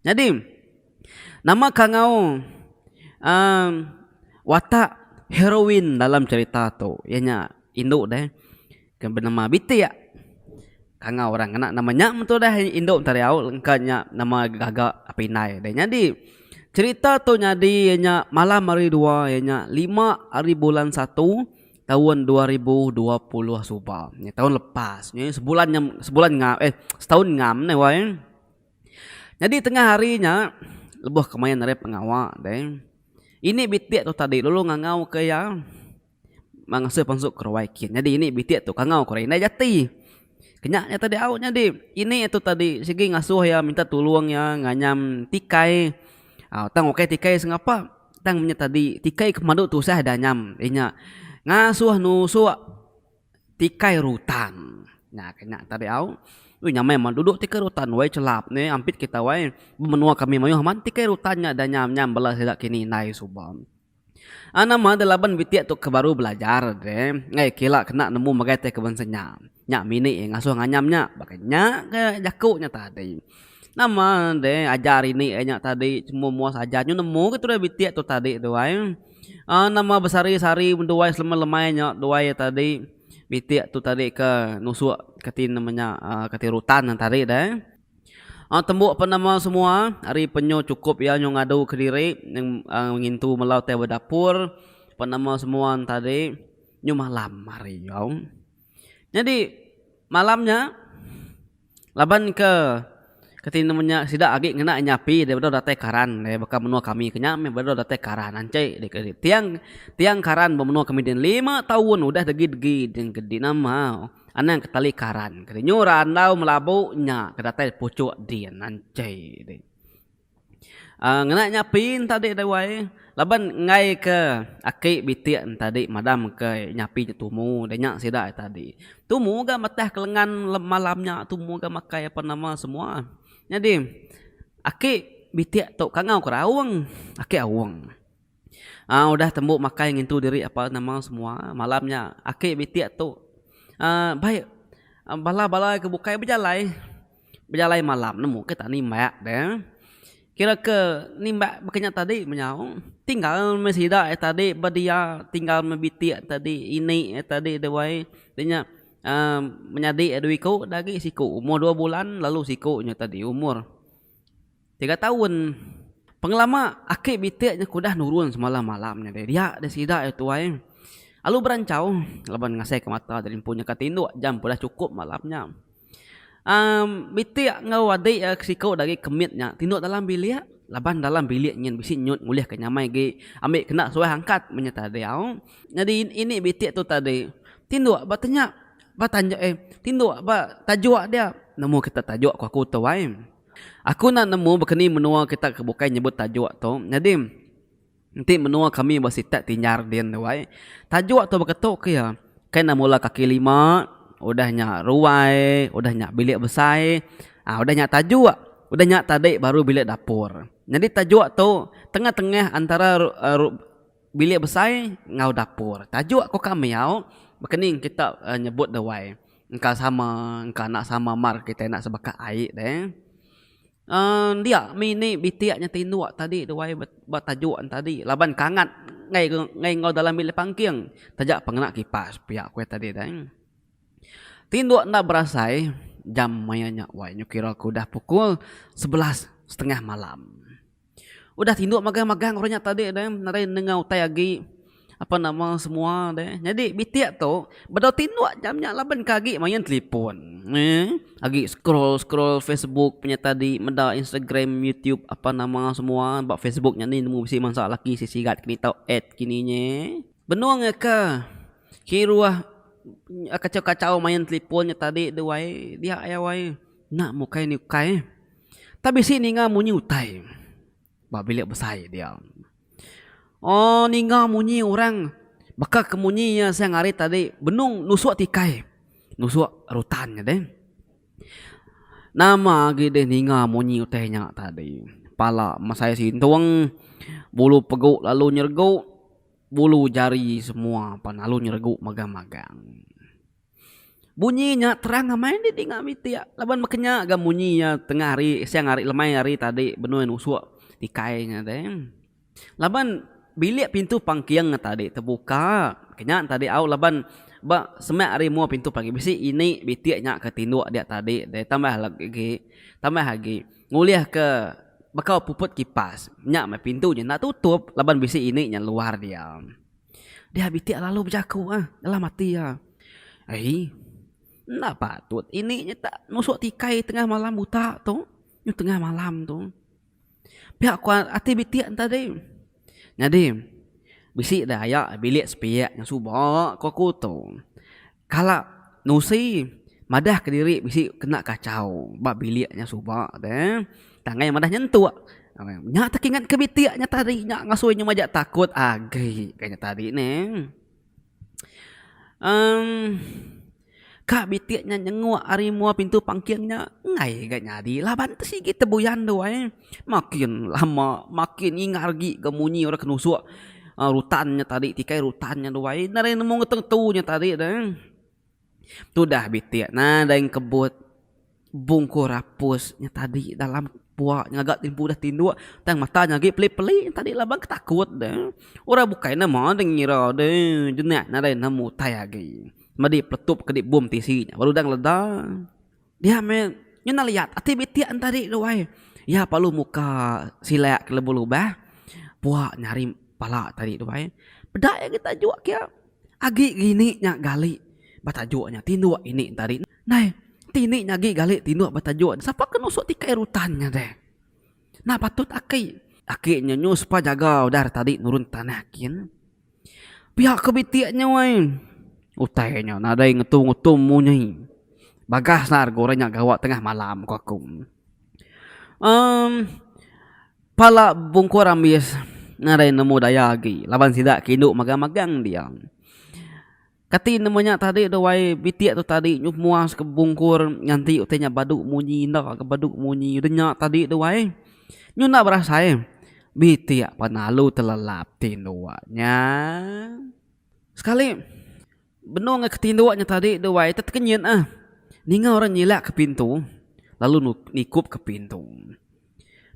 Nyadi nama kangau uhh watak heroin dalam cherita tu iya nya indu deh ke benama Bitik. Kangau orang ngena nama nya metu deh indu enti ari au engka nya nama gaga apai indai deh. Nyadi cherita tu nyadi iya nya malam hari dua iya nya lima hari bulan satu taun 2020 suba. Taun lepas sebulan sebulan ngam eh setaun ngam neh wai. Nyadi tengah hari nya lebuh ke main ari pengawa deh ini bitik tu tadi lalu ngangau ke iya meh pansut ke ruai kin. Nyadi ini bitik tu kangau ke indai jati. Kenya nya tadi au nyadi ini tu tadi sigi ngasuh iya minta tulung iya nganyam tikai au tang ukai tikai sengapa tang menya tadi tikai ke pemadu tusah dianyam iya nya ngasuh nusuk. Tikai rutan. Nya ke nya tadi au. Ui nyamai amat duduk tikai rutan wai chelap ne ampit kita wai. Ba menua kami mayuh amat tikai rutan nya da nyam nyam bala sida kini indai suba. Aa nama deh laban bitik tu ke baru belajar deh enggai kila kena nemu megai tai ke bansa nya. Nya mini ngasuh nganyam nya baka nya ke jaku nya tadi. Nama deh ajar ini nya tadi semua muas ajar nyu nemu ke tudah bitik tu tadi tu ai. Aaa nama besari sari menduai selama lemai nya duai iya tadi bitik tu tadi ke nusuk kati nama nya aaa kati rutan ne tadi deh. Aaa tembu pa nama semua ari penyu chukup iya nyu ngadu kediri aaa ngintu mela utai ba dapur pa nama semua ne tadi nyu malam hari au. Nyadi malam nya. Laban ke keti nemu nya sida agi ngena nyapi deh bedau datai karan deh baka menua kami ke nya meh bedau datai karan anchi deh ke tiang tiang karan ba menua kami din lima taun udah degi degi ding ke di nama anang ke tali karan ke nyu randau melabu nya ke datai puchok din anchi deh. Aaa ngena nyapi enta adi deh wai laban enggai ke aki bitik enta adi madam ke nyapi nya tumu da nya sida ita adi. Tumu ga metah ke lengan malam nya tumu ga makai apan nama semua. Nyadi aki bitik tu kangau ke raung aki aung. Aaa udah tembu makai ngintu diri apan nama semua malam nya aki bitik tu aaa bai bala bala ke bukai bejalai. Bejalai malam nemu ke tak nimbak deh. Kira ke nimbak baka nya tadi menyau tinggal meh sida iya tadi ba dia tinggal meh bitik tadi ini iya tadi deh wai deh nya uhh menyadi iya dua iku da agi siku umur dua bulan lalu siku nya tadi umur tiga taun. Pengelama aki bitik nya ke udah nurun semalam malam nya deh dia deh sida iya tuai lalu beranchau laban ngasai ke mata diri empu nya ka tinduk jam pun udah chukup malam nya. Amm bitik enggau adik iya ke siku da agi ke mit nya tinduk dalam bilik laban dalam bilik nyin bisi nyut ngulih ke nyamai agi ambi kena suah angkat meh nya tadi au. Nyadi ini bitik tu tadi tinduk ba tenya ba tanjung eh tinduk ba tajuk dia nemu kita tajuk ku aku tu ai. Aku enda nemu baka ni menua kita ke bukai nyebut tajuk tu nyadi. Enti menua kami ba sitak Tinjar din tu ai, tajuk tu baka tu ke iya. Kai enda mula kaki lima, udah nya ruai, udah nya bilik besai, aaa udah nya tajuk, udah nya tadi baru bilik dapur. Nyadi tajuk tu tengah-tengah antara bilik besai enggau dapur. Tajuk ku kami au baka ni kita nyebut da wai. Engka sama, engka enda sama mar kitai enda sebaka ai deh. Emm dia mih ini bitik nya tinduk tadi tu wai ba tajuk ne tadi laban kangat enggai enggai enggau dalam bilik pangking taja pun ngena kipas pia ku iya tadi deh. Tinduk enda berasai jam maya nya wai nyu kira ku udah pukul sebelas setengah malam. Udah tinduk magang-magang orang nya tadi deh nadai nengah utai agi. Apa nama semua deh. Nyadi bitik tu bedau tinduk jam nya laban ke agi main telefon. Eee agi scroll scroll Facebook punya tadi meda Instagram, YouTube apa nama semua ba Facebook nya ni nemu bisi mansa laki si sigat kini tau add kini nye. Benung ke kiruh kachau-kachau main telefon nya tadi tu wai dia iya wai enda mukai ni ukai. Tak bisi ninga munyi utai ba bilik besai dia. Oh ninga munyi orang baka ke munyi iya siang hari tadi benung nusuk tikai nusuk rutan nya deh. Nama agi deh ninga munyi utai nya tadi pala mesai sintung bulu pegu lalu nyeregu bulu jari semua pan lalu nyeregu magang-magang. Bunyi nya terang amai enda dinga bitik laban baka nya ga munyi iya tengah hari siang hari lemai hari tadi benung nusuk tikai nya deh. Laban bilik pintu pangking tadi tebuka ke nya tadi au laban ba semak ari mua pintu pangking bisi ini bitik nya ke tinduk dia tadi deh tambah agi tambah agi ngulih ke baka puput kipas nya meh pintu nya enda tutup laban bisi ini nya luar dia. Dia bitik lalu bejaku ah dalam ati iya. Ai enda patut ini nya tak nusuk tikai tengah malam buta tu. Nyu tengah malam tu. Pia ku ati bitik ne tadi. Nyadi bisi da aya bilik sepiak nya suba ku aku tu. Kala nusi madah kediri bisi kena kachau ba bilik nya suba deh. Tang ai madah nyentuk. Nya tak ingat ke bitik nya tadi nya ngasuh inya majak takut agi ka nya tadi neh. Emm ka bitik nya nyenguk ari mua pintu pangking nya enggai ga nyadi laban ti sigi tebuyan tu ai. Makin lama makin ingar agi ga munyi orang ke nusuk rutan nya tadi tikai rutan nya tu ai nadai nemu ngetu ngetu nya tadi deh. Tudah bitik nadai engkebut bungkur apus nya tadi dalam pua ngaga timpu udah tinduk tang mata nya agi peli peli tadi laban ke takut deh. Orang bukai nama deh ngira deh jenak nadai nemu utai agi. Madi peletup ke dibum tisi nya baru udah ngeleda. Dia meh ngena liat ati bitik ne tadi tu ai. Iya perlu muka silak ke lebuh lubah pua nyari pala tadi tu ai. Peda iya agi tajuk kia agi gini nya gali ba tajuk nya tinduk ini tadi. Nai ti ini nya agi gali tinduk ba tajuk sapa ke nusuk tikai rutan nya deh. Enda patut aki. Aki nya nyu sepa jaga udah tadi nurun tanah kin. Pia ke bitik nya wai. Utai nya nadai ngetu-ngetu munyi. Bagas enda rega orang nya gawa tengah malam ku aku. Emm pala bungkur ambis nadai nemu daya agi laban sida ke indu magang-magang dia. Kati nemu nya tadi tu wai bitik tu tadi nyuh muas ke bungkur nganti utai nya badu munyi enda ke badu munyi udah nya tadi tu wai nyu enda berasai bitik pan lalu telelap tinduk nya. Sekali benung ke tinduk nya tadi tu wai tekenyit ah ninga orang nyilak ke pintu lalu nikup ke pintu.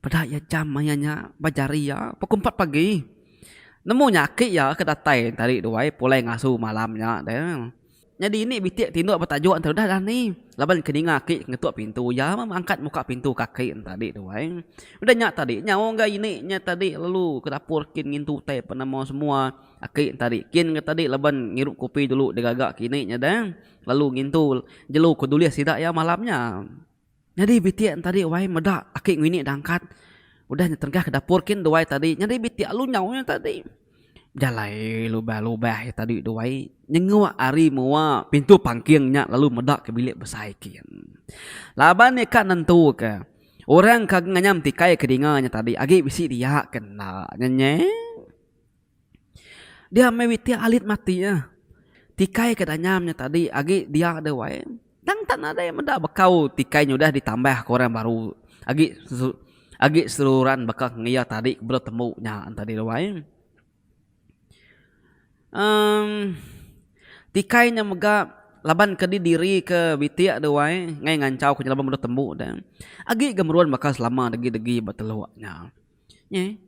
Peda iya jam maya nya ba jari iya pukul empat pagi. Nemu nya aki iya ke datai tadi duai pulai ngasu malam nya deh. Nyadi ini bitik tinduk ba tajuk enti udah dani laban ke ninga aki ngetuk pintu iya meh angkat muka pintu ke aki tadi duai. Udah nya tadi nyau ga ini nya tadi lalu ke dapur kin ngintu utai penemu semua aki tadi kin ga tadi laban ngirup kopi dulu digaga ke ini nya deh lalu ngintu jelu ke dulih sida iya malam nya. Nyadi bitik tadi wai meda aki ngini da angkat udah nya terengkah ke dapur kin duai tadi nyadi bitik alu nyau nya tadi. Jalai lubah lubah iya tadi duai nyenguk ari mua pintu pangking nya lalu meda ke bilik besai kin. Laban iya ka nentu ke orang ke nganyam tikai ke dinga nya tadi agi bisi dia ke enda nya nyeh. Dia meh witik alit mati iya. Tikai ke danyam nya tadi agi dia deh wai. Tang tak nadai meda bekau tikai nya udah ditambah ke orang baru agi agi seruran baka iya tadi ke bela tembu nya tadi deh wai. Emm tikai nya mega laban ke didiri ke bitik deh wai ngai nganchau ke laban bela tembu deh. Agi ga meruan baka selama degi-degi ba teluk nya. Nyeh.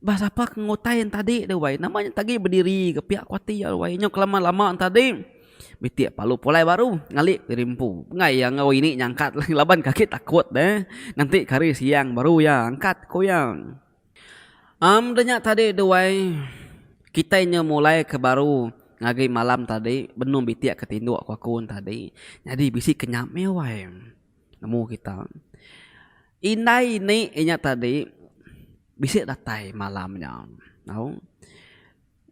Bah sapa ke ngutai entadi deh wai. Nama nya tagi bediri ke pia ku ati iya wai. Nyau kelama lama entadi bitik palu pulai baru ngali diri empu. Enggai iya enggau ini nya angkat laban kaki takut deh. Nganti ke hari siang baru iya angkat ku iya. Em da nya tadi deh wai kitai nyau mulai ke baru ngagai malam tadi benung bitik ke tinduk ku aku entadi. Nyadi bisi kenyap meh wai. Nemu kita. Indai ini inya tadi bisi datai malam nya. Au.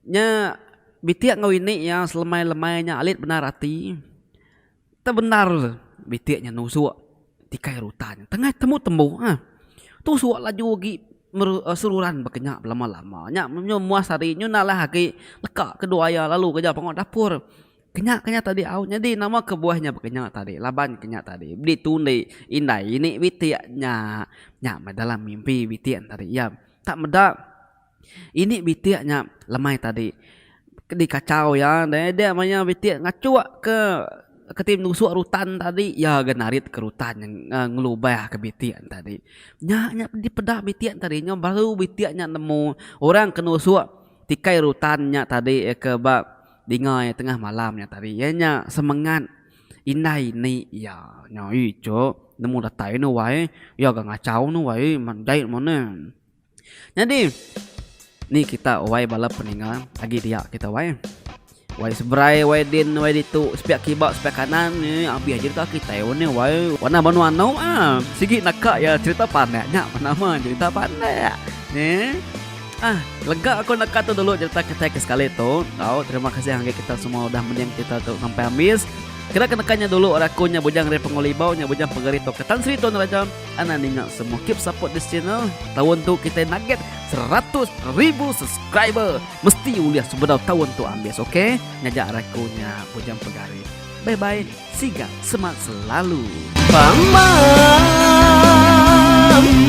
Nya bitik enggau ini iya selemai-lemai nya alit bendar ati. Tebendar bitik nya nusuk tikai rutan. Tengah tembu-tembu ah. Tusuk laju agi seruran baka nya belama-lama. Nya nyu muas hari nyu nalah agi leka kedua iya lalu keja pengawa dapur. Kenya kenya tadi au nyadi nama kebuah nya bekenya tadi laban kenya tadi ditundi indai ini bitik nya nya meh dalam mimpi bitik tadi iya tak meda ini bitik nya lemai tadi dikachau iya deh dia maya bitik ngachuk ke. keti nusuk rutan tadi iya ga narit ke rutan nya ngelubah ke bitik tadi. Nya nya dipeda bitik tadi nya baru bitik nya nemu orang ke nusuk tikai rutan nya tadi ke ba dinga iya tengah malam nya tadi iya nya semengat indai ini iya. Nya ichok nemu datai ne wai iya ga ngachau ne wai jai mene. Nyadi ni kita wai bala peninga agi dia kita wai. Wai seberai wai din wai ditu sepiak kiba sepiak kanan ni abih cerita kitai wai ni wai. Warna banu anu ah sigi naka iya cerita pandak nya nama cerita pandak neh. Ah lega aku naka tu dulu cerita kitai ke sekali tu. Au terima kasih ngagai kita semua udah mending cerita tu sampai ambis. Kira ke neka nya dulu ari aku nya Bujang Ri Pengulibau nya Bujang Pegari tauka Tan Sri Tun Raja. Anang ninga semua keep support this channel. Taun tu kitai nugget 100,000 subscriber. Mesti ulih sebedau taun tu ambis ok. Ngaja ari aku nya Bujang Pegari. Bye bye siga semat selalu. Pama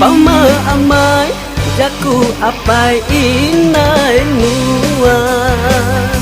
pama amai jaku apai indai nuan.